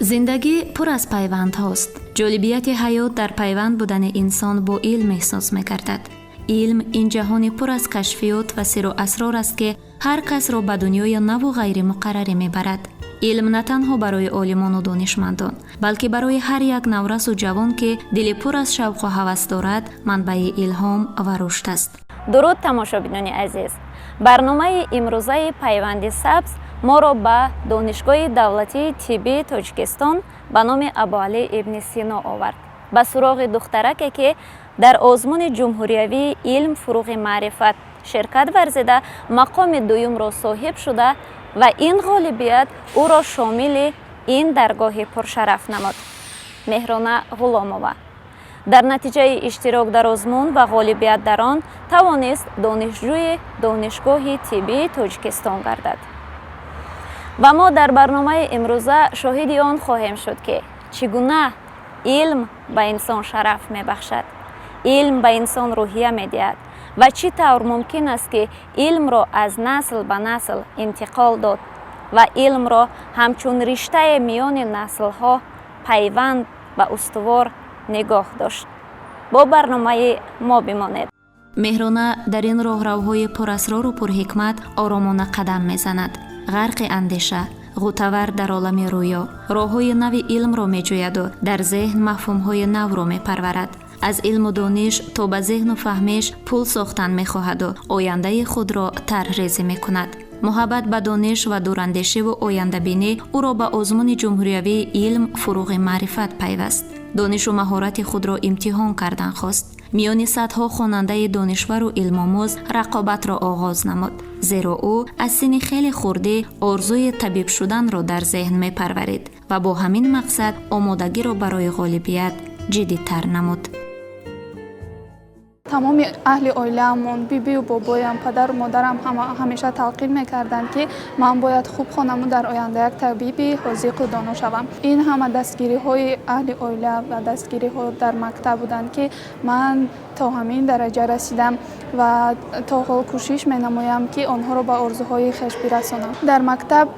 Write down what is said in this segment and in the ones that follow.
Зиндагӣ пур аз пайвандҳост. Ҷолибияти ҳаёт дар пайванд будани инсон бо илм эҳсос мегардад. Илм ин ҷаҳони пур аз кашфиёт ва сирру асрор аст, ки ҳар касро ба дунёи наву ғайримуқаррарӣ мебарад. Илм на танҳо барои олимону донишмандон, балки барои ҳар як наврасу ҷавон, ки дили пур аз шавқу ҳавас дорад, манбаи илҳом ва рушд аст. Дуруд, тамошобинони азиз! Барномаи имрӯзаи «Пайванди сабз» моро ба Донишгоҳи давлатии тиббии Тоҷикистон ба номи Абуалӣ ибни Сино овард, ба суроғи духтараке, ки дар озмуни ҷумҳуриявии «Илм фуруғи маърифат» ширкат варзида, мақоми дуюмро соҳиб шуда ва ин ғолибият ӯро шомили ин даргоҳи пуршараф намуд. Меҳрона Ғуломова дар натиҷаи иштирок дар озмун ва ғолибият дар он тавонист донишҷӯи Донишгоҳи тиббии Тоҷикистон гардад. Ва мо дар барномаи имрӯза шоҳиди он хоҳем шуд, ки чӣ гуна илм ба инсон шараф мебахшад, илм ба инсон рӯҳия медиҳад ва чӣ тавр мумкин аст, ки илмро аз насл ба насл интиқол дод ва илмро ҳамчун риштаи миёни наслҳо пайванд ва устувор нигоҳ дошт. Бо барномаи мо бимонед. Меҳрона дар ин роҳравҳои пурасрору пурҳикмат оромона қадам мезанад. Ғарқи андеша, ғӯтавар дар олами рӯё, роҳҳои нави илмро меҷӯяду дар зеҳн мафҳумҳои навро мепарварад. Аз илму дониш то ба зеҳну фаҳмиш пул сохтан мехоҳаду ояндаи худро тарҳрезӣ мекунад. Муҳаббат ба дониш ва дурандешиву ояндабинӣ ӯро ба озмуни ҷумҳуриявии «Илм фуруғи маърифат» пайваст. Донишу маҳорати худро имтиҳон кардан хост. Миёни садҳо хонандаи донишвару илмомӯз рақобатро оғоз намуд, зеро ӯ аз синни хеле хурдӣ орзуи табиб шуданро дар зеҳн мепарварид ва бо ҳамин мақсад омодагиро барои ғолибият ҷиддитар намуд. Тамоми аҳли оилаамон, бибию бобоям, падару модарам ҳамеша талқин мекарданд, ки ман бояд хуб хонаму дар оянда як табиби ҳозиқу доно шавам. Ин ҳама дастгириҳои аҳли оила ва дастгириҳо дар мактаб буданд, ки ман то ҳамин дараҷа расидам ва то ҳол кӯшиш менамоям, ки онҳоро ба орзуҳои хеш бирасонам. Дар мактаб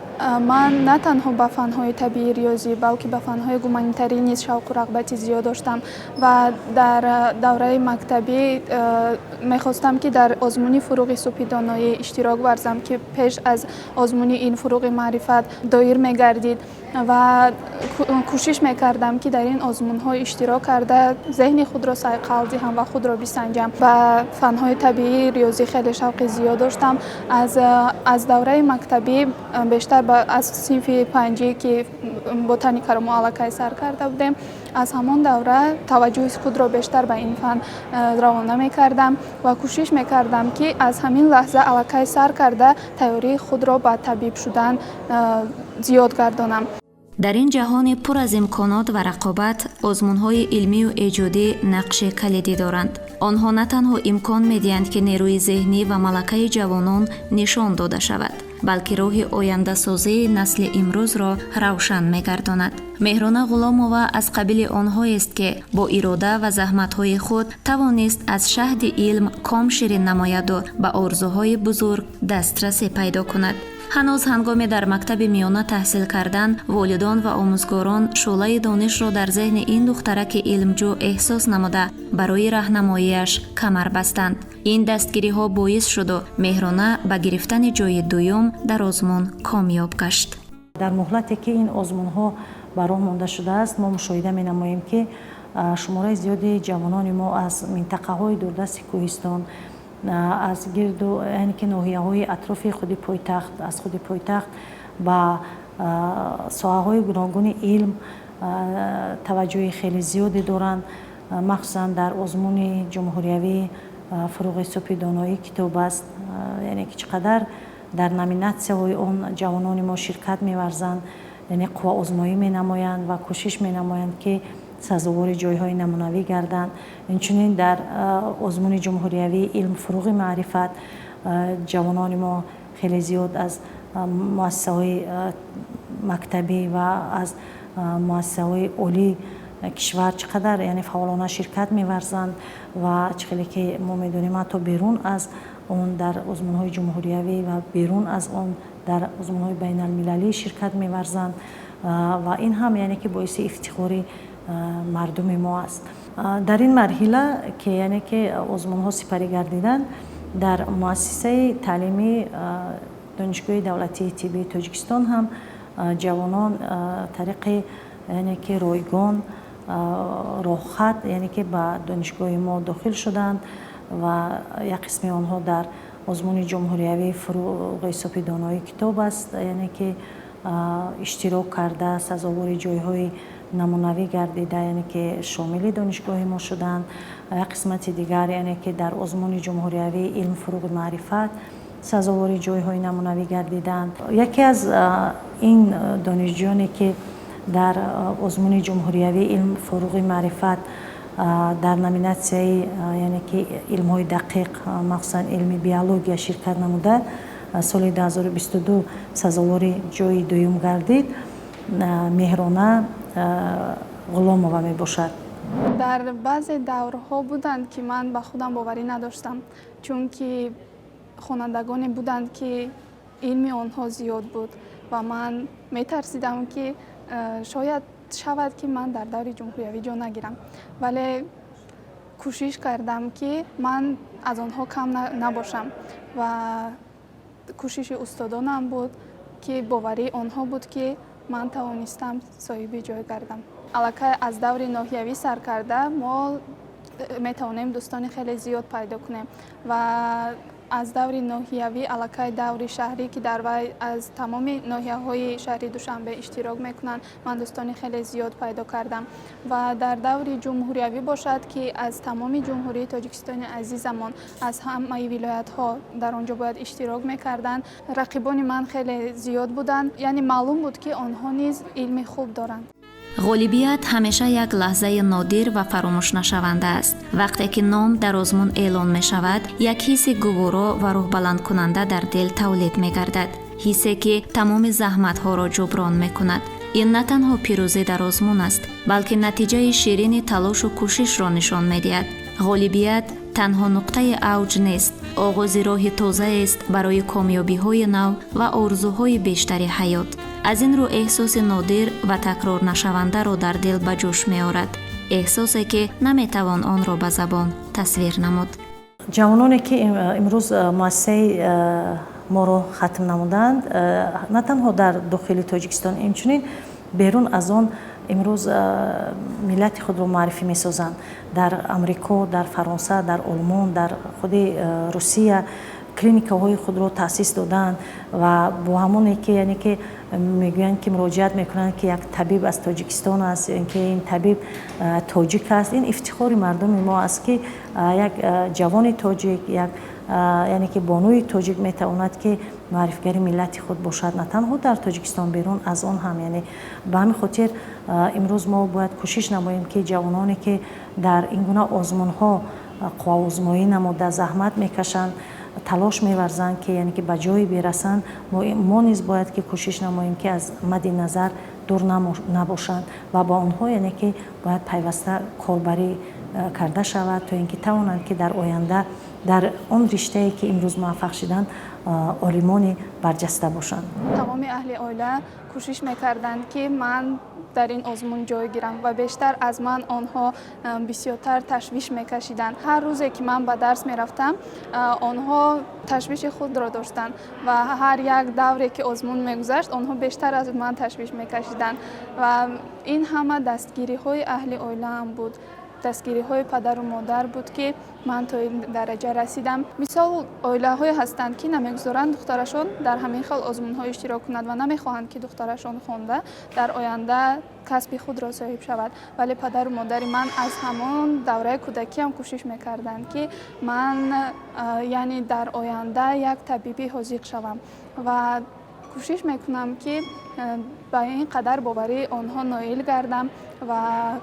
ман на танҳо ба фанҳои табиӣ, риёзӣ, балки ба фанҳои гуманитарӣ низ шавқу рағбати зиёд доштам ва дар давраи мактабӣ мехостам, ки дар озмуни «Фуруғи субҳи доноӣ» иштирок варзам, ки пеш аз озмуни «Илм фуруғи маърифат» доир мегардид, ва кӯшиш мекардам, ки дар ин озмунҳо иштирок карда, зеҳни худро сайқал диҳам ва худро бисанҷам. Ба фанҳои табиӣ, риёзӣ хеле шавқи зиёд доштам. Аз давраи мактабӣ, бештар аз синфи панҷӣ, ки ботаникаро мо аллакай сар карда будем, аз ҳамон давра таваҷҷӯҳи худро бештар ба ин фан равона мекардам ва кӯшиш мекардам, ки аз ҳамин лаҳза аллакай сар карда тайёрии худро ба табиб шудан зиёд гардонам. Дар ин ҷаҳони пур аз имконот ва рақобат озмунҳои илмию эҷодӣ нақши калидӣ доранд. Онҳо на танҳо имкон медиҳанд, ки нерӯи зеҳнӣ ва малакаи ҷавонон нишон дода шавад, балки роҳи ояндасозии насли имрӯзро равшан мегардонад. Меҳрона Ғуломова аз қабили онҳоест, ки бо ирода ва заҳматҳои худ тавонист аз шаҳди илм ком ширин намояду ба орзуҳои бузург дастрасӣ пайдо кунад. Ҳанӯз ҳангоме дар мактаби миёна таҳсил кардан, волидон ва омӯзгорон шӯълаи донишро дар зеҳни ин духтараки илмҷӯ эҳсос намуда, барои раҳнамоияш камар бастанд. Ин дастгириҳо боис шуду Меҳрона ба гирифтани ҷойи дуюм дар озмун комёб гашт. Дар муҳлате, ки ин озмунҳо ба роҳ монда шудааст, мо мушоҳида менамоем, ки шумораи зиёди ҷавонони мо аз минтақаҳои дурдасти кӯҳистон, аз гирду, яъне ки ноҳияҳои атрофи худи пойтахт, аз худи пойтахт ба соҳаҳои гуногуни илм таваҷҷӯҳи хеле зиёде доранд. Махсусан дар озмуни ҷумҳуриявии «Фуруғи субҳи доноӣ китоб аст», яъне ки чӣ қадар дар номинатсияҳои он ҷавонони мо ширкат меварзанд, яъне қувваозмоӣ менамоянд ва кӯшиш менамоянд, ки сазовори ҷойҳои намунавӣ гарданд. Инчунин дар озмуни ҷумҳуриявии «Илм фуруғи маърифат» ҷавонони мо хеле зиёд аз муассисаҳои мактабӣ ва аз муассисаҳои олии кишвар чӣ қадар, яъне, фаъолона ширкат меварзанд ва чӣ хеле ки мо медонем, ҳатто берун аз он дар озмунҳои ҷумҳуриявӣ ва берун аз он дар озмунҳои байналмилалӣ ширкат меварзанд. Ва ин ҳам, яъне ки, боиси ифтихори мардуми мо аст. Дар ин марҳила ки, яъне ки, озмунҳо сипарӣ гардиданд, дар муассисаи таълимии Донишгоҳи давлатии тиббии Тоҷикистон ҳам ҷавонон тариқи, яъне ки, ройгон роҳхат, яъне ки, ба донишгоҳи мо дохил шуданд ва як қисми онҳо дар озмуни ҷумҳуриявии «Фурӯғи субҳи донои китоб аст», яъне ки, иштирок карда, сазовори ҷойҳои намунавӣ гардида, яъне ки, шомили донишгоҳи мо шуданд. Як қисмати дигар, яъне ки, дар озмуни ҷумҳуриявии «Илм фурӯғи маърифат» сазовори ҷойҳои намунавӣ гардиданд. Яке аз ин донишҷӯёне, ки дар озмуни ҷумҳуриявии «Илм фурӯғи маърифат» дар номинатсияи, яъне ки, илмҳои дақиқ, махсусан илми биология ширкат намуда, соли 2022 сазовори ҷойи дуюм гардид, Меҳрона Ғуломова мебошад. Дар баъзе даврҳо буданд, ки ман ба худам боварӣ надоштам, чунки хонандагоне буданд, ки илми онҳо зиёд буд ва ман метарсидам, ки шояд шавад, ки ман дар даври ҷумҳуриявӣ ҷо нагирам, вале кӯшиш кардам, ки ман аз онҳо кам набошам ва кӯшиши устодонам буд, ки боварии онҳо буд, ки ман тавонистам соҳиби ҷой гардам. Аллакай аз даври ноҳиявӣ сар карда мо метавонем дӯстони хеле зиёд пайдо кунем ва аз даври ноҳиявӣ аллакай даври шаҳрӣ, ки дар вай аз тамоми ноҳияҳои шаҳри Душанбе иштирок мекунанд, ман дӯстони хеле зиёд пайдо кардам ва дар даври ҷумҳуриявӣ бошад, ки аз тамоми Ҷумҳурии Тоҷикистони азизамон, аз ҳамаи вилоятҳо дар он ҷо бояд иштирок мекарданд. Рақибони ман хеле зиёд буданд, яъне маълум буд, ки онҳо низ илми хуб доранд. Ғолибият ҳамеша як лаҳзаи нодир ва фаромӯшнашаванда аст. Вақте ки ном дар озмун эълон мешавад, як ҳисси гуворо ва рӯҳбаландкунанда дар дил тавлид мегардад, ҳиссе, ки тамоми заҳматҳоро ҷуброн мекунад. Ин на танҳо пирӯзӣ дар озмун аст, балки натиҷаи ширини талошу кӯшишро нишон медиҳад. Ғолибият танҳо нуқтаи авҷ нест, оғози роҳи тозаест барои комёбиҳои нав ва орзуҳои бештари ҳаёт. Аз ин рӯ эҳсоси нодир ва такрорнашавандаро дар дил ба ҷӯш меорад, эҳсосе, ки наметавон онро ба забон тасвир намуд. Ҷавононе, ки имрӯз муассисаи моро хатм намуданд, на танҳо дар дохили Тоҷикистон, инчунин берун аз он имрӯз миллати худро муаррифӣ месозанд. Дар Амрико, дар Фаронса, дар Олмон, дар худи Русия клиникаҳои худро таъсис додаанд ва бо ҳамоне ки, яъне ки, мегӯянд, ки муроҷиат мекунанд, ки як табиб аз Тоҷикистон аст, ки ин табиб тоҷик аст. Ин ифтихори мардуми мо аст, ки як ҷавони тоҷик, як, яъне ки, бонуи тоҷик метавонад, ки муаррифигари миллати худ бошад на танҳо дар Тоҷикистон, берун аз он ҳам. Яъне ба ҳамин хотир имрӯз мо бояд кӯшиш намоем, ки ҷавононе, ки дар ин гуна озмунҳо қувваозмоӣ намуда, заҳмат мекашанд, талош меварзанд, ки, яъне ки, ба ҷое бирасанд, мо низ бояд ки кӯшиш намоем, ки аз мадди назар дур набошанд ва ба онҳо, яъне ки, бояд пайваста корбарӣ карда шавад, то ин ки тавонанд, ки дар оянда дар он риштае, ки имрӯз муваффақ шуданд, олимони барҷаста бошанд. Тамоми аҳли оила кӯшиш мекарданд, ки ман дар ин озмун ҷой гирам ва бештар аз ман онҳо бисёртар ташвиш мекашиданд. Ҳар рӯзе, ки ман ба дарс мерафтам, онҳо ташвиши худро доштанд ва ҳар як давре, ки озмун мегузашт, онҳо бештар аз ман ташвиш мекашиданд ва ин ҳама дастгириҳои аҳли оилаам буд, дастгириҳои падару модар буд, ки ман то ин дараҷа расидам. Мисол, оилаҳое ҳастанд, ки намегузоранд духтарашон дар ҳамин хел озмунҳо иштирок кунад ва намехоҳанд, ки духтарашон хонда дар оянда касби худро соҳиб шавад, вале падару модари ман аз ҳамон давраи кӯдакиам кӯшиш мекарданд, ки ман, яъне, дар оянда як табиби ҳозиқ шавам ва кӯшиш мекунам, ки ба ин қадар боварии онҳо ноил гардам ва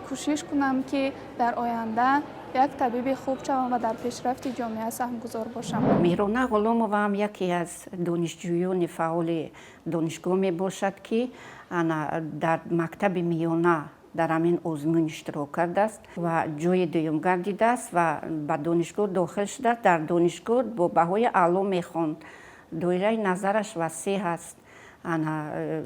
кӯшиш кунам, ки дар оянда як табиби хуб шавам ва дар пешрафти ҷомеа саҳмгузор бошам. Меҳрона Ғуломова ҳам яке аз донишҷӯёни фаъоли донишгоҳ мебошад, ки ана дар мактаби миёна дар ҳамин озмун иштирок кардааст ва ҷои дуюм гардидааст ва ба донишгоҳ дохил шудааст. Дар донишгоҳ бо баҳои аъло мехонд. Доираи назараш васеъ аст. Ана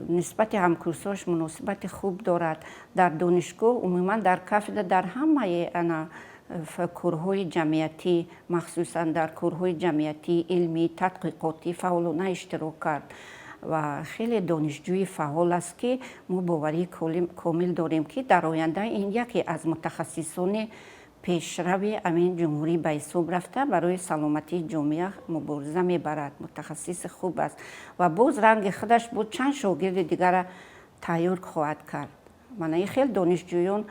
нисбати ҳамкурсош муносибати хуб дорад. Дар донишгоҳ, умуман дар кафедра, дар ҳамаи ана корҳои ҷамъиятӣ, махсусан дар корҳои ҷамъиятӣ, илмӣ, тадқиқотӣ фаъолона иштирок кард ва хеле донишҷӯи фаъол аст, ки мо боварии комил дорем, ки дар оянда ин яке аз мутахассисони пешрави ҳамин ҷумҳурӣ ба ҳисоб рафта, барои саломатии ҷомеа мубориза мебарад. Мутахассиси хуб аст ва боз ранги худаш буд чанд шогирди дигара тайёр хоҳад кард. Мана ин хел донишҷӯён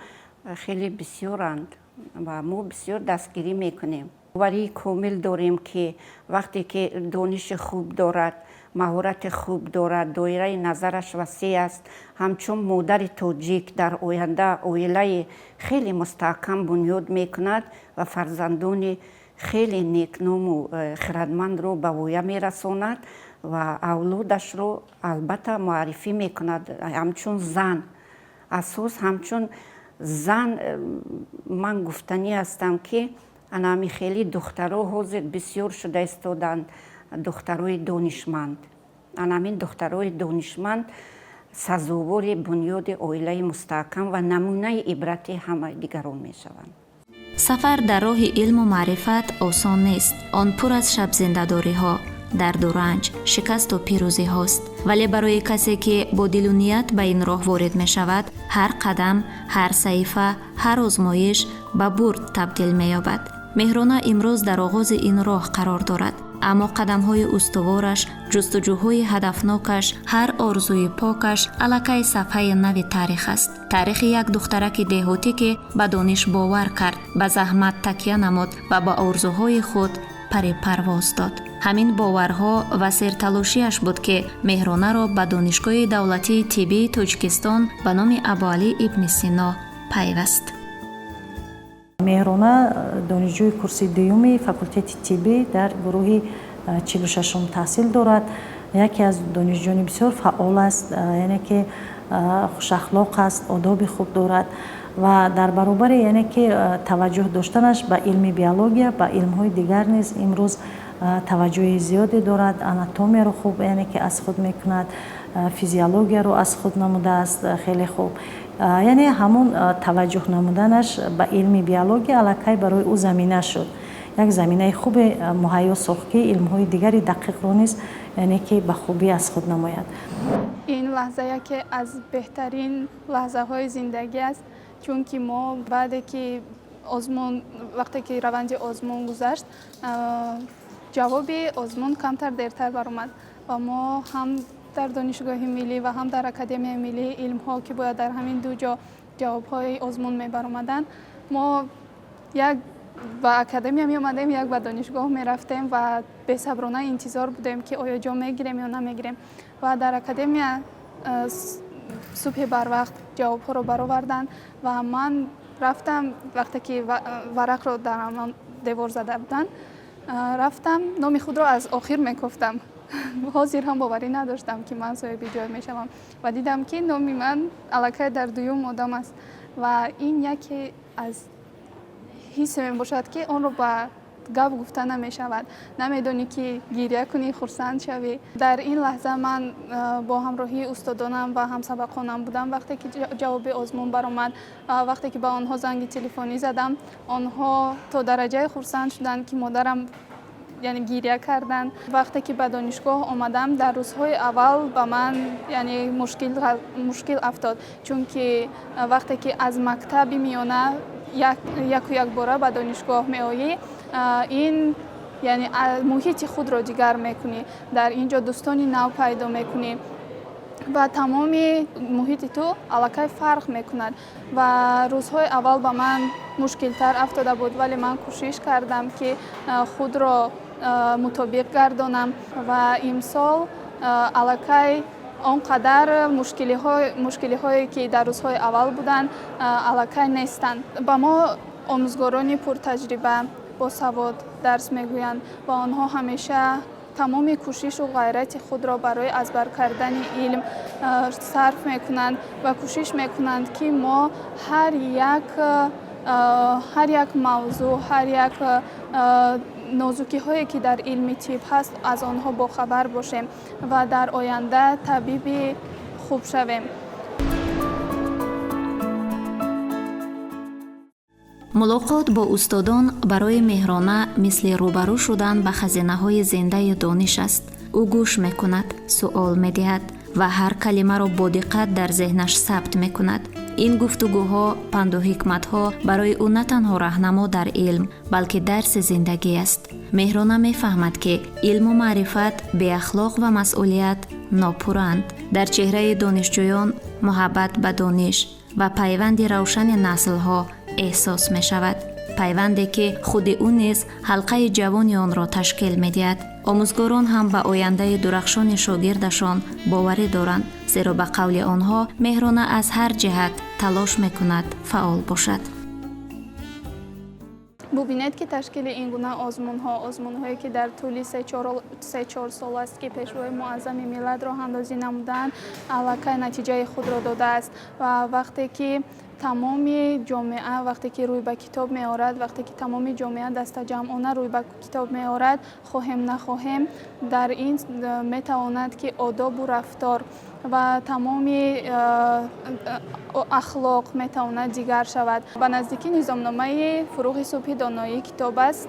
хеле бисёранд ва мо бисёр дастгирӣ мекунем. Боварии комил дорем, ки вақте ки дониши хуб дорад, маҳорати хуб дорад, доираи назараш васеъ аст, ҳамчун модари тоҷик дар оянда оилаи хеле мустаҳкам бунёд мекунад ва фарзандони хеле некному хирадмандро ба воя мерасонад ва авлодашро албатта муаррифӣ мекунад ҳамчун зан. Асос ҳамчун зан ман гуфтанӣ ҳастам, ки анами хеле духтаро ҳозир бисёр шуда истоданд, духтарои донишманд. Анамин духтарои донишманд сазовори бунёди оилаи мустаҳкам ва намунаи ибрати ҳамаи дигарон мешаванд. Сафар дар роҳи илму маърифат осон нест. Он пур аз шабзиндадориҳо, дарду ранҷ, шикасту пирӯзиҳост, вале барои касе, ки бо дилу ният ба ин роҳ ворид мешавад, ҳар қадам, ҳар саҳифа, ҳар озмоиш ба бурд табдил меёбад. Меҳрона имрӯз дар оғози ин роҳ қарор дорад, аммо қадамҳои устувораш, ҷустуҷӯҳои ҳадафнокаш, ҳар орзуи покаш аллакай сафҳаи нави таърих аст. Таърихи як духтараки деҳотӣ, ки ба дониш бовар кард, ба заҳмат такя намуд ва ба орзуҳои худ пари парвоз дод. Ҳамин боварҳо ва серталошиаш буд, ки Меҳронаро ба Донишгоҳи давлатии тиббии Тоҷикистон ба номи Абуалӣ ибни Сино пайваст. Меҳрона донишҷӯи курси дуюми факултети тиббӣ дар гурӯҳи 46-ум таҳсил дорад. Яке аз донишҷӯёни бисёр фаъол аст, яъне ки хушахлоқ аст, одоби хуб дорад ва дар баробари, яъне ки таваҷҷӯҳ доштанаш ба илми биология, ба илмҳои дигар низ имрӯз таваҷҷӯҳи зиёде дорад. Анатомияро хуб, яъне ки аз худ мекунад, физиологияро аз худ намудааст хеле хуб. Яъне ҳамон таваҷҷӯҳ намуданаш ба илми биология аллакай барои ӯ замина шуд, як заминаи хубе муҳайё сохт, ки илмҳои дигари дақиқро низ, яъне ки ба хубӣ аз худ намояд. Ин лаҳза яке аз беҳтарин лаҳзаҳои зиндагӣ аст, чунки мо баъде ки озмун, вақте ки раванди озмун гузашт, ҷавоби озмун камтар дертар баромад ва мо ҳам дар Донишгоҳи миллӣ ва ҳам дар Академияи миллии илмҳо, ки бояд дар ҳамин ду ҷо ҷавобҳои озмун мебаромаданд, мо як ба академия меомадем, як ба донишгоҳ мерафтем ва бесаброна интизор будем, ки оё ҷо мегирем ё намегирем. Ва дар академия субҳи барвақт ҷавобҳоро бароварданд ва ман рафтам. Вақте ки варақро дар ҳамон девор зада буданд, рафтам, номи худро аз охир мекофтам. Ҳозир ҳам боварӣ надоштам, ки ман соҳиби ҷой мешавам, ва дидам, ки номи ман аллакай дар дуюм одам аст. Ва ин яке аз ҳиссе мебошад, ки онро ба гап гуфта намешавад. Намедонӣ, ки гиря кунӣ, хурсанд шавӣ. Дар ин лаҳза ман бо ҳамроҳии устодонам ва ҳамсабақонам будам. Вақте ки ҷавоби озмун баромад, вақте ки ба онҳо занги телефонӣ задам, онҳо то дараҷае хурсанд шуданд, ки модарам, яъне, гиря карданд. Вақте ки ба донишгоҳ омадам, дар рӯзҳои аввал ба ман, яъне, мушкил афтод, чунки вақте ки аз мактаби миёна яку якбора ба донишгоҳ меоӣ, ин яъне муҳити худро дигар мекунӣ, дар ин ҷо дӯстони нав пайдо мекунӣ ва тамоми муҳити ту аллакай фарқ мекунад. Ва рӯзҳои аввал ба ман мушкилтар афтода буд, вале ман кӯшиш кардам, ки худро мутобиқ гардонам. Ва имсол аллакай он қадар мушкилиҳое, ки дар рӯзҳои аввал буданд, аллакай нестанд. Ба мо омӯзгорони пуртаҷриба, босавод дарс мегӯянд ва онҳо ҳамеша тамоми кӯшишу ғайрати худро барои аз бар кардани илм сарф мекунанд ва кӯшиш мекунанд, ки мо ҳар як мавзӯъ, ҳар як Нозукиҳое, ки дар илми тиб ҳаст, аз онҳо бохабар бошем ва дар оянда табиби хуб шавем. Мулоқот бо устодон барои Меҳрона мисли рӯбарӯ шудан ба хазинаҳои зиндаи дониш аст. Ӯ гӯш мекунад, суол медиҳад ва ҳар калимаро бо диққат дар зеҳнаш сабт мекунад. Ин гуфтугӯҳо, панду ҳикматҳо барои ӯ на танҳо раҳнамо дар илм, балки дарси зиндагӣ аст. Меҳрона мефаҳмад, ки илму маърифат беахлоқ ва масъулият нопурранд. Дар чеҳраи донишҷӯён муҳаббат ба дониш ва пайванди равшани наслҳо эҳсос мешавад, пайванде, ки худи ӯ низ ҳалқаи ҷавони онро ташкил медиҳад. Омӯзгорон ҳам ба ояндаи дурахшони шогирдашон боварӣ доранд, зеро ба қавли онҳо Меҳрона аз ҳар ҷиҳат талош мекунад фаъол бошад. Бубинед, ки ташкили ин гуна озмунҳо, озмунҳое, ки дар тӯли 3-4 сол аст, ки Пешвои Муаззами миллат роҳандозӣ намуданд, аллакай натиҷаи худро додааст. Ва вақте ки тамоми ҷомеа, вақте ки рӯй ба китоб меорад, вақте ки тамоми ҷомеа дастаҷамъона рӯй ба китоб меорад, хоҳем нахоҳем, дар ин метавонад, ки одобу рафтор ва тамоми ахлоқ метавонад дигар шавад. Ба наздикӣ низомномаи «Фуруғи субҳи доноӣ» китоб аст,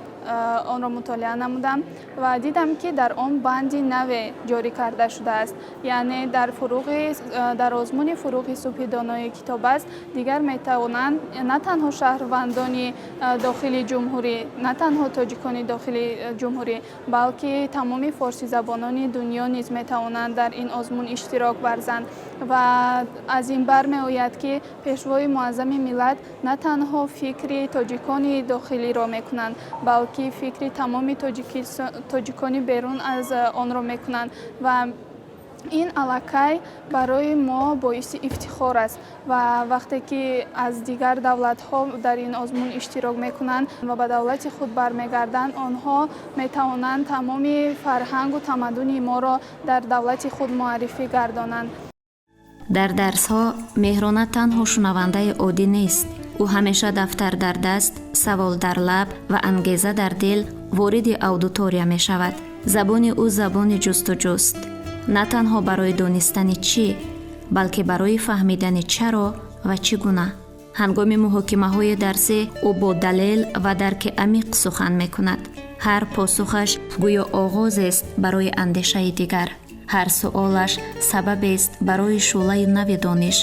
онро мутолиа намудам ва дидам, ки дар он банди наве ҷорӣ карда шудааст, яъне дар озмуни «Фуруғи субҳи доноӣ» китоб аст дигар метавонанд на танҳо шаҳрвандони дохили ҷумҳурӣ, на танҳо тоҷикони дохили ҷумҳурӣ, балки тамоми форсизабонони дунё низ метавонанд дар ин озмун иштирок варзанд. Ва аз ин бармеояд, ки Пешвои Муаззами миллат на танҳо фикри тоҷикони дохилиро мекунанд, балки фикри тамоми тоҷикони берун аз онро мекунанд. Ва ин аллакай барои мо боиси ифтихор аст. Ва вақте ки аз дигар давлатҳо дар ин озмун иштирок мекунанд ва ба давлати худ бармегарданд, онҳо метавонанд тамоми фарҳангу тамаддуни моро дар давлати худ муаррифӣ гардонанд. Дар дарсҳо Меҳрона танҳо шунавандаи оддӣ нест. Ӯ ҳамеша дафтар дар даст, савол дар лаб ва ангеза дар дил вориди аудитория мешавад. Забони ӯ забони ҷустуҷӯст, на танҳо барои донистани чӣ, балки барои фаҳмидани чаро ва чӣ гуна. Ҳангоми муҳокимаҳои дарсӣ ӯ бо далел ва дарки амиқ сухан мекунад. Ҳар посухаш гӯё оғозест барои андешаи дигар, ҳар суолаш сабабест барои шӯълаи нави дониш.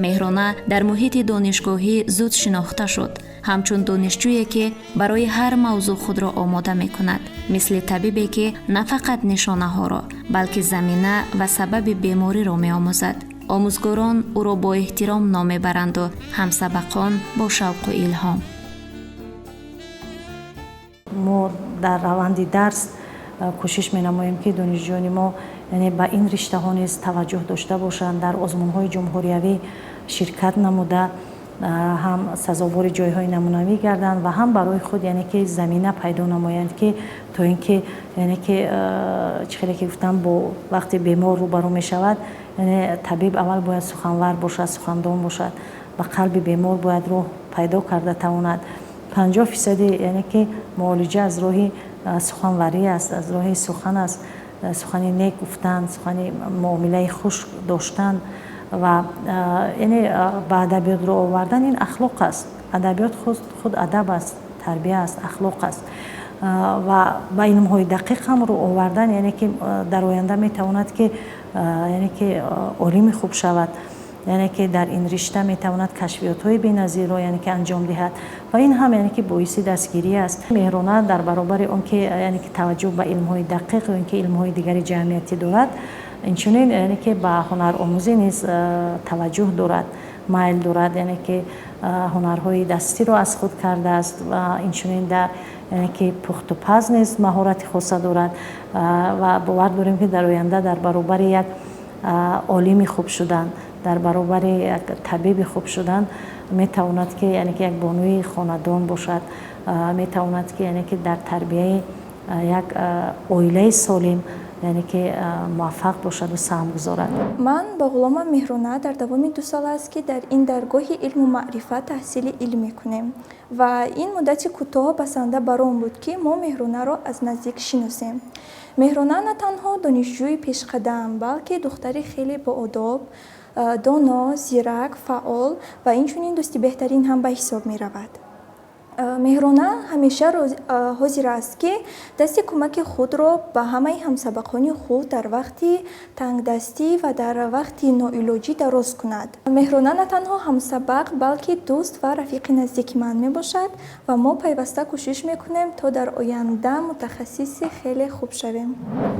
Меҳрона дар муҳити донишгоҳӣ зуд шинохта шуд ҳамчун донишҷӯе, ки барои ҳар мавзӯъ худро омода мекунад, мисли табибе, ки на фақат нишонаҳоро, балки замина ва сабаби бемориро меомӯзад. Омӯзгорон ӯро бо эҳтиром ном мебаранду ҳамсабақон бо шавқу илҳом. Мо дар раванди дарс кӯшиш менамоем, ки донишҷӯёни мо, яъне, ба ин риштаҳо низ таваҷҷӯҳ дошта бошанд, дар озмунҳои ҷумҳуриявӣ ширкат намуда, ҳам сазовори ҷойҳои намунавӣ гарданд ва ҳам барои худ, яъне ки, замина пайдо намоянд, ки то ин ки, яъне ки, чӣ хеле ки гуфтам, бо вақте бемор рӯбарӯ мешавад, яъне табиб аввал бояд суханвар бошад, сухандон бошад, ба қалби бемор бояд роҳ пайдо карда тавонад. 50 фисади, яъне ки, муолиҷа аз роҳи суханварӣ аст, аз роҳи сухан аст, сухани нек гуфтан, сухани муомилаи хуш доштан ва, яъне, ба адабиёт рӯ овардан. Ин ахлоқ аст. Адабиёт худ адаб аст, тарбия аст, ахлоқ аст. Ва ба илмҳои дақиқ ҳам рӯ овардан, яъне ки, дар оянда метавонад, ки, яъне ки, олими хуб шавад, яъне ки дар ин ришта метавонад кашфиётҳои беназирро, яъне ки, анҷом диҳад. Ва ин ҳам, яъне ки, боиси дастгирӣ аст. Меҳрона дар баробари он ки, яъне ки, таваҷҷӯҳ ба илмҳои дақиқ ё ин ки илмҳои дигари ҷамъиятӣ дорад, инчунин, яъне ки, ба ҳунаромӯзӣ низ таваҷҷӯҳ дорад, майл дорад, яъне ки, ҳунарҳои дастиро аз худ кардааст ва инчунин дар, яъне ки, пухтупаз низ маҳорати хоса дорад. Ва бовар дорем, ки дар оянда дар баробари як олими хуб шудан, дар баробари як табиби хуб шудан, метавонад, ки, яъне ки, як бонуи хонадон бошад, метавонад, ки, яъне ки, дар тарбияи як оилаи солим, Яъне ки муваффақ бошаду саҳм гузорад. Ман бо Ғулома Меҳрона дар давоми 2 сол аст, ки дар ин даргоҳи илму маърифат таҳсили илм мекунем ва ин муддати кӯтоҳ басанда бар он буд, ки мо Меҳронаро аз наздик шиносем. Меҳрона на танҳо донишҷӯи пешқадам, балки духтари хеле боодоб, доно, зирак, фаъол ва инчунин дӯсти беҳтарин ҳам ба ҳисоб меравад. Меҳрона ҳамеша ҳозир аст, ки дасти кӯмаки худро ба ҳамаи ҳамсабақони худ дар вақти тангдастӣ ва дар вақти ноилоҷӣ дароз кунад. Меҳрона на танҳо ҳамсабақ, балки дӯст ва рафиқи наздики ман мебошад ва мо пайваста кӯшиш мекунем, то дар оянда мутахассиси хеле хуб шавем.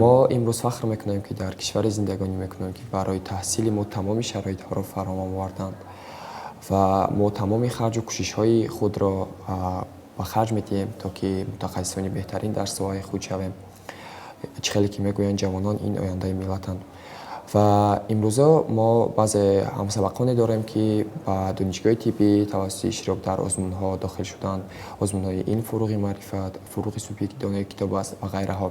Мо имрӯз фахр мекунем, ки дар кишваре зиндагонӣ мекунем, ки барои таҳсили мо тамоми шароитҳоро фароҳам оварданд ва мо тамоми харҷу кӯшишҳои худро ба харҷ медиҳем, то ки мутахассисони беҳтарин дар соҳаи худ шавем. Чӣ хеле ки мегӯянд, ҷавонон ин ояндаи миллатанд ва имрӯзо мо баъзе ҳамсабақоне дорем, ки ба донишгоҳи тиббӣ тавассути иштирок дар озмунҳо дохил шуданд, озмунҳои ин Фуруғи маърифат, Фуруғи субҳи донои китоб аст ва ғайраҳо.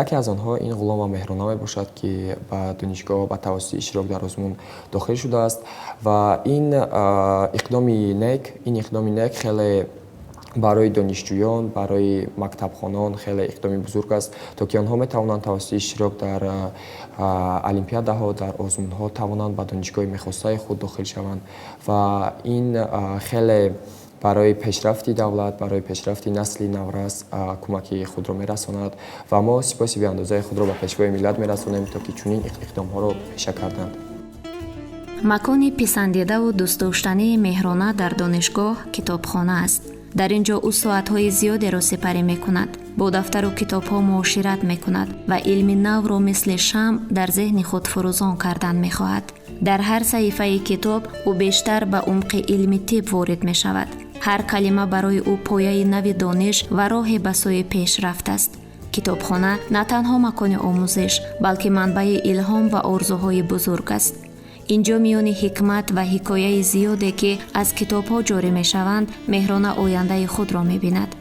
Яке аз онҳо ин Ғулома Меҳрона мебошад, ки ба донишгоҳ ба тавассути иштирок дар озмун дохил шудааст ва ин иқдоми нек хеле барои донишҷӯён, барои мактабхонон хеле иқдоми бузург аст, то ки онҳо метавонанд тавассути иштирок дар олимпиадаҳо, дар озмунҳо тавонанд ба донишгоҳи мехостаи худ дохил шаванд ва ин хеле барои пешрафти давлат, барои пешрафти насли наврас кӯмаки худро мерасонад ва мо сипоси беандозаи худро ба Пешвои миллат мерасонем, то ки чунин иқдомҳоро пеша карданд. Макони писандидаву дӯстдоштании Меҳрона дар донишгоҳ китобхона аст. Дар ин ҷо ӯ соатҳои зиёдеро сипарӣ мекунад, бо дафтару китобҳо муошират мекунад ва илми навро мисли шамъ дар зеҳни худ фурӯзон кардан мехоҳад. Дар ҳар саҳифаи китоб ӯ бештар ба умқи илми тиб ворид мешавад. Ҳар калима барои ӯ пояи нави дониш ва роҳе ба сӯи пешрафт аст. Китобхона на танҳо макони омӯзиш, балки манбаи илҳом ва орзуҳои бузург аст. Ин ҷо, миёни ҳикмат ва ҳикояи зиёде, ки аз китобҳо ҷорӣ мешаванд, Меҳрона ояндаи худро мебинад,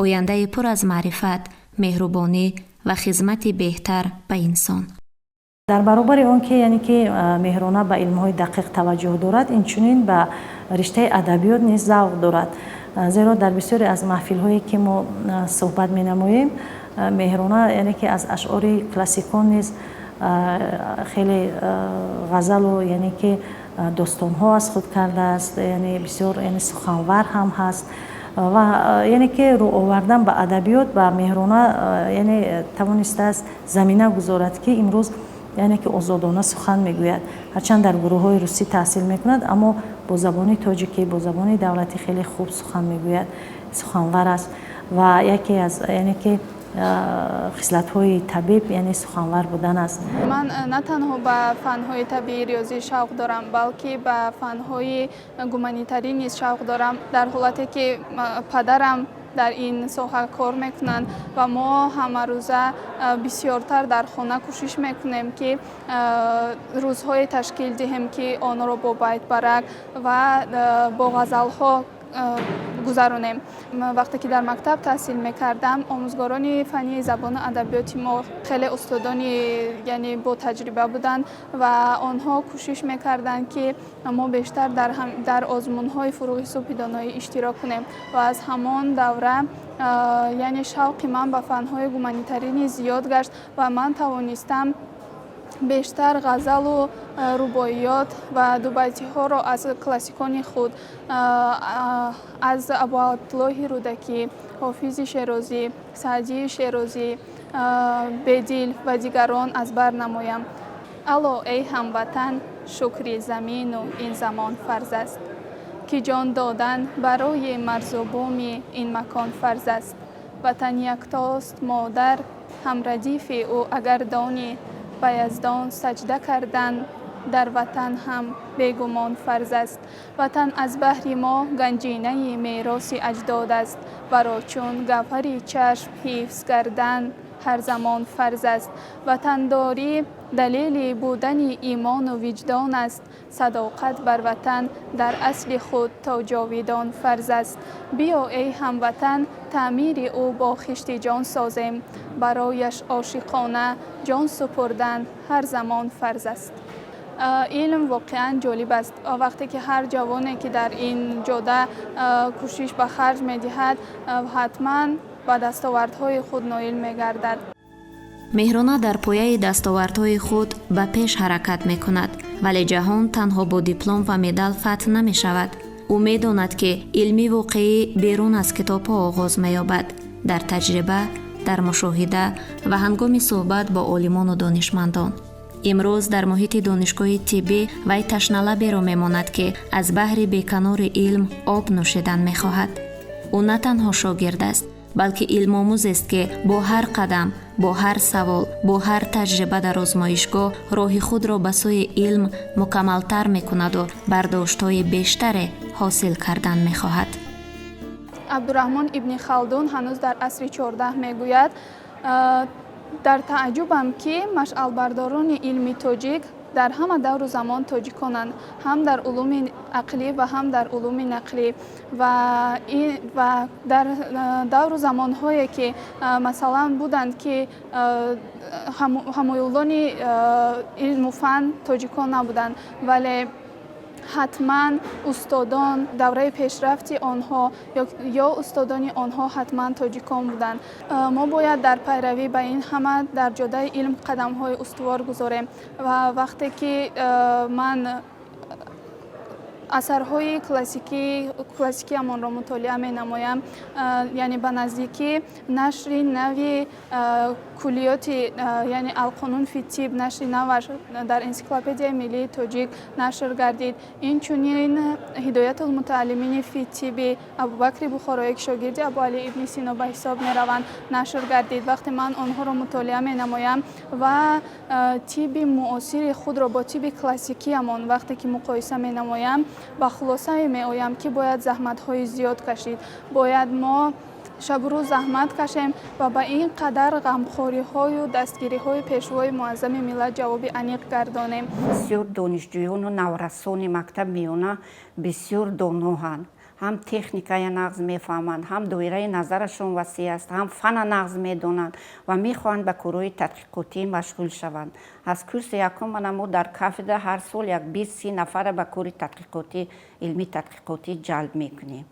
ояндаи пур аз маърифат, меҳрубонӣ ва хизмати беҳтар ба инсон. Дар баробари он ки, яъне ки, Меҳрона ба илмҳои дақиқ таваҷҷӯҳ дорад, инчунин ба риштаи адабиёт низ завқ дорад, зеро дар бисёре аз маҳфилҳое, ки мо суҳбат менамоем, Меҳрона, яъне ки, аз ашъори классикон низ хеле ғазалу, яъне ки, достонҳо аз худ кардааст. Яъне бисёр, яъне, суханвар ҳам ҳаст ва, яъне ки, рӯ овардан ба адабиёт ба Меҳрона, яъне, тавонистааст замина гузорад, ки имрӯз, яъне ки, озодона сухан мегӯяд. Ҳарчанд дар гурӯҳҳои русӣ таҳсил мекунад, аммо бо забони тоҷикӣ, бо забони давлатӣ хеле хуб сухан мегӯяд, суханвар аст ва яке аз, яъне ки, хислатҳои табиб, яъне суханвар будан аст. Ман на танҳо ба фанҳои табиӣ, риёзӣ шавқ дорам, балки ба фанҳои гуманитарӣ низ шавқ дорам. Дар ҳолате ки падарам дар ин соҳа кор мекунанд ва мо ҳамарӯза бисёртар дар хона кӯшиш мекунем, ки рӯзҳое ташкил диҳем, ки онро бо байтбарак ва бо ғазалҳо гузаронем. Вақте ки дар мактаб таҳсил мекардам, омӯзгорони фанни забону адабиёти мо хеле устодони, яъне, ботаҷриба буданд ва онҳо кӯшиш мекарданд, ки мо бештар дар озмунҳои Фуруғи субҳи доноӣ иштирок кунем ва аз ҳамон давра, яъне, шавқи ман ба фанҳои гуманитарӣ низ зиёд гашт ва ман тавонистам бештар ғазалу рубоиёт ва дубайтиҳоро аз классикони худ, аз Абуабдуллоҳи Рӯдакӣ, Ҳофизи Шерозӣ, Саъдии Шерозӣ, Бедил ва дигарон аз бар намоям. Ало, эй ҳамватан, шукри замину ин замон фарз аст, ки ҷон додан барои марзу буми ин макон фарз аст. Ватан яктост, модар ҳамрадифи ӯ агар донӣ, ба Яздон саҷда кардан дар ватан ҳам бегумон фарз аст. Ватан аз баҳри мо ганҷинаи мероси аҷдод аст, варо чун гавҳари чашм ҳифз кардан Ҳар замон фарз аст. Ватандорӣ далели будани имону виҷдон аст. Садоқат бар ватан дар асли худ то ҷовидон фарз аст. Биё, эй ҳамватан, таъмири ӯ бо хишти ҷон созем. Барояш ошиқона ҷон супурдан ҳар замон фарз аст. Илм воқеан ҷолиб аст. Вақте ки ҳар ҷавоне, ки дар ин ҷода кӯшиш ба харҷ медиҳад, ҳатман ба дастовардҳои худ ноил мегардад. Меҳрона дар пояи дастовардҳои худ ба пеш ҳаракат мекунад, вале ҷаҳон танҳо бо диплом ва медал фатҳ намешавад. Ӯ медонад, ки илми воқеӣ берун аз китобҳо оғоз меёбад, дар таҷриба, дар мушоҳида ва ҳангоми суҳбат бо олимону донишмандон. Имрӯз дар муҳити донишгоҳи тиббӣ вай ташналаберо мемонад, ки аз баҳри беканори илм об нӯшидан мехоҳад. Ӯ на танҳо шогирд аст, балки илмомӯзест, ки бо ҳар қадам, бо ҳар савол, бо ҳар таҷриба дар озмоишгоҳ роҳи худро ба сӯи илм мукаммалтар мекунаду бардоштҳои бештаре ҳосил кардан мехоҳад. Абдураҳмон ибни Халдун ҳанӯз дар асри 14 мегӯяд: «Дар тааҷҷубам, ки машъалбардорони илми тоҷик дар ҳама давру замон тоҷиконанд, ҳам дар улуми ақлӣ ва ҳам дар улуми нақлӣ». Ва дар давру замонҳое ки, масалан, буданд, ки ҳамоюлони илму фан тоҷикон набуданд, вале ҳатман устодон давраи пешрафти онҳо ё устодони онҳо ҳатман тоҷикон буданд. Мо бояд дар пайравӣ ба ин ҳама дар ҷодаи илм қадамҳои устувор гузорем. Ва вақте ки ман асарҳои классикиамонро мутолиа менамоям, яъне ба наздикӣ нашри нави куллиёти, яъне Алқонун фи тиб, нашри наваш дар Энсиклопедияи миллии тоҷик нашр гардид, инчунин Ҳидоятулмутааллимини фи тиби Абубакри Бухороӣ, ки шогирди Абуалӣ ибни Сино ба ҳисоб мераванд, нашр гардид. Вақте ман онҳоро мутолиа менамоям ва тибби муосири худро бо тибби классикиамон вақте ки муқоиса менамоям, ба хулосае меоям, ки бояд заҳматҳои зиёд кашид, бояд мо шабу рӯз заҳмат кашем ва ба ин қадар ғамхориҳою дастгириҳои Пешвои Муаззами миллат ҷавоби аниқ гардонем. Бисёр донишҷӯёну наврасони мактаб миёна бисёр доноҳанд, ҳам техникая нағз мефаҳманд, ҳам доираи назарашон васеъ аст, ҳам фана нағз медонанд ва мехоҳанд ба корҳои тадқиқотӣ машғул шаванд. Аз курси якум мана мо дар кафедра ҳар сол як 20-30 нафара ба кори тадқиқотӣ, илмии тадқиқотӣ ҷалб мекунем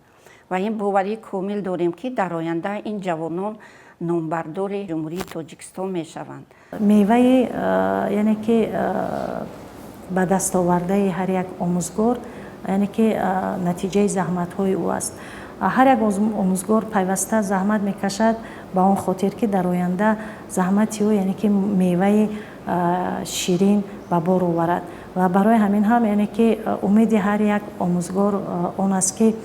ва ин боварии комил дорем, ки дар оянда ин ҷавонон номбардори Ҷумҳурии Тоҷикистон мешаванд. Меваи, яъне ки ба дастовардаи ҳар як омӯзгор, яъне ки натиҷаи заҳматҳои ӯ аст. Ҳар як омӯзгор пайваста заҳмат мекашад ба он хотир, ки дар оянда заҳмати ӯ, яъне ки меваи ширин ба бор оварад. Ва барои ҳамин ҳам, яъне ки умеди ҳар як омӯзгор он аст, ки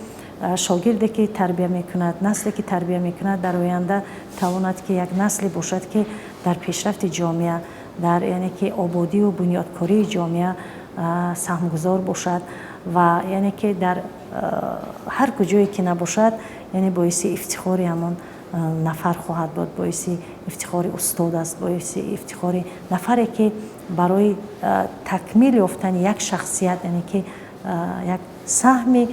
шогирде ки тарбия мекунад, насле ки тарбия мекунад, дар оянда тавонад ки як насле бошад, ки дар пешрафти ҷомеа, дар, яъне ки ободию бунёдкории ҷомеа саҳмгузор бошад ва, яъне ки дар ҳар куҷое ки набошад, яъне боиси ифтихори ҳамон нафар хоҳад буд, боиси ифтихори устод аст, боиси ифтихори нафаре, ки барои такмил ёфтани як шахсият, яъне ки як саҳми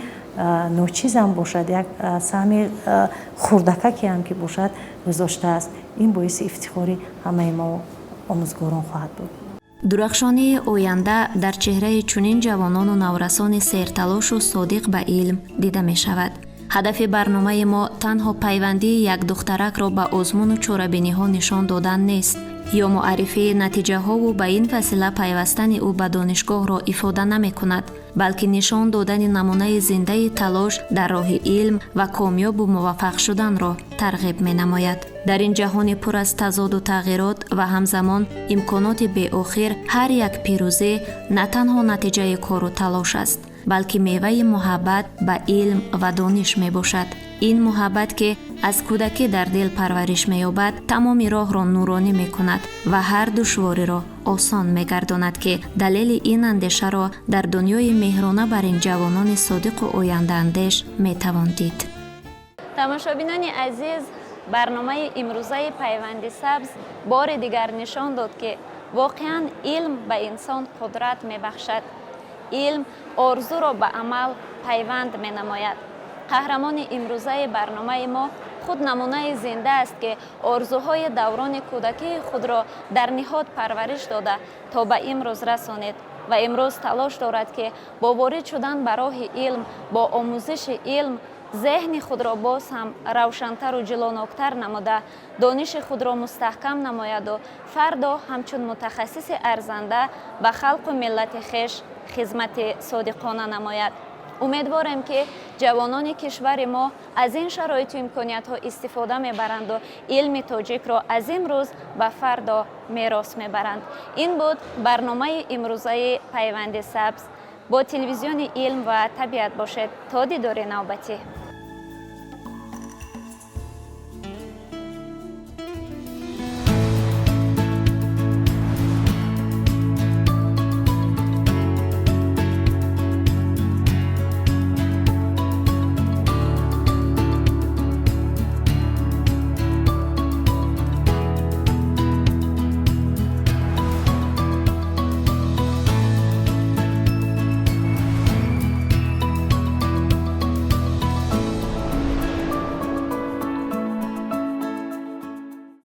ночизам бошад, як саҳми хурдакакеам ки бошад, гузоштааст. Ин боиси ифтихори ҳамаи мо омӯзгорон хоҳад буд. Дурахшонии оянда дар чеҳраи чунин ҷавонону наврасони серталошу содиқ ба илм дида мешавад. Ҳадафи барномаи мо танҳо пайвандии як духтаракро ба озмуну чорабиниҳо нишон додан нест ё муаррифии натиҷаҳову ба ин васила пайвастани ӯ ба донишгоҳро ифода намекунад, балки нишон додани намунаи зиндаи талош дар роҳи илм ва комёбу муваффақ шуданро тарғиб менамояд. Дар ин ҷаҳони пур аз тазоду тағйирот ва ҳамзамон имконоти беохир, ҳар як пирӯзӣ на танҳо натиҷаи кору талош аст, балки меваи муҳаббат ба илм ва дониш мебошад. Ин муҳаббат, ки аз кӯдакӣ дар дил парвариш меёбад, тамоми роҳро нуронӣ мекунад ва ҳар душвориро осон мегардонад, ки далели ин андешаро дар дунёи меҳрона бар ин ҷавонони содиқу ояндаандеш метавон дид. Тамошобинони азиз, Барномаи имрӯзаи «Пайванди сабз» бори дигар нишон дод, ки воқеан илм ба инсон қудрат мебахшад, илм орзуро ба амал пайванд менамояд. Қаҳрамони имрӯзаи барномаи мо худ намунаи зинда аст, ки орзуҳои даврони кӯдакии худро дар ниҳод парвариш дода, то ба имрӯз расонид ва имрӯз талош дорад, ки бо ворид шудан ба роҳи илм, бо омӯзиши илм зеҳни худро боз ҳам равшантару ҷилоноктар намуда, дониши худро мустаҳкам намояду фардо ҳамчун мутахассиси арзанда ба халқу миллати хеш хизмати содиқона намояд. Умедворем, ки ҷавонони кишвари мо аз ин шароиту имкониятҳо истифода мебаранду илми тоҷикро аз имрӯз ба фардо мерос мебаранд. Ин буд барномаи имрӯзаи «Пайванди сабз». Бо телевизиони «Илм ва табиат» бошед. То дидори навбатӣ.